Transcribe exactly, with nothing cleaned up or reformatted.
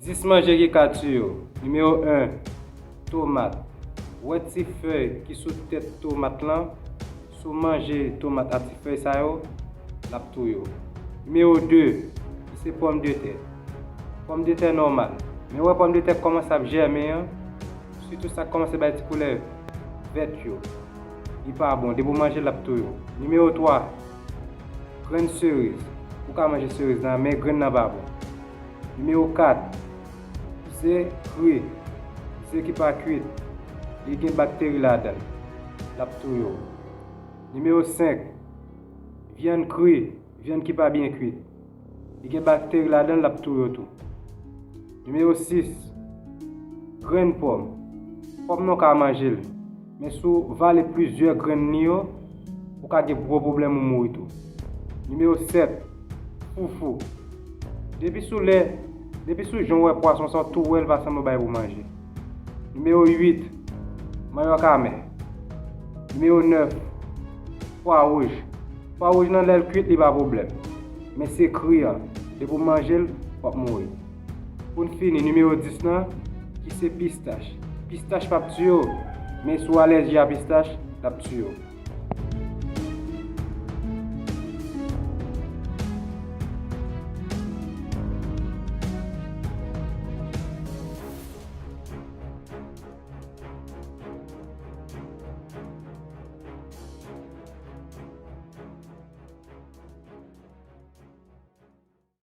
Dis manje ki ka tiye w. Nimewo en, tomat. Ou wè ti fèy ki sou tèt tomat lan? Si w manje tomat ak ti fèy sa yo, l ap touye w. Nimewo de, se pòmdetè. Pòmdetè nòmal. Men ou wè pòmdetè k kòmanse ap jèmen an, sitou sa k kòmanse bay ti koulè vèt yo, li pa bon. Depi w manje l, l ap touye w. Nimewo twa, grenn seriz. Ou ka manje seriz lan, men grenn lan pa bon. Nimewo kat, ze kri, ze ki pa kwit, li gen bakteri ladan l, l ap touye w. Nimewo senk, vyann kri, vyann ki pa byen kwit, li gen bakteri ladan l, l ap touye w tou. Nimewo sis, grenn pòm. Pòm nan w ka manje l, men si w vale plizyè grenn li yo, ou ka gen gwo pwoblèm ou mouri tou. Nimewo sèt, foufou. Depi sou lè, depi sou jan w wè pwason sa, w tou wè l pa sanble bay pou manje. Nimewo uit, manyòk amè. Nimewo nèf, pwa wouj. Pwa wouj nan lè l kwit, li pa pwoblèm. Men se kri an, depi w manje l, w ap mouri. Pou n fini, nimewo dis lan, ki se pistach. Pistach p ap tiye w, men si w alèji a pistach, l ap tiye w.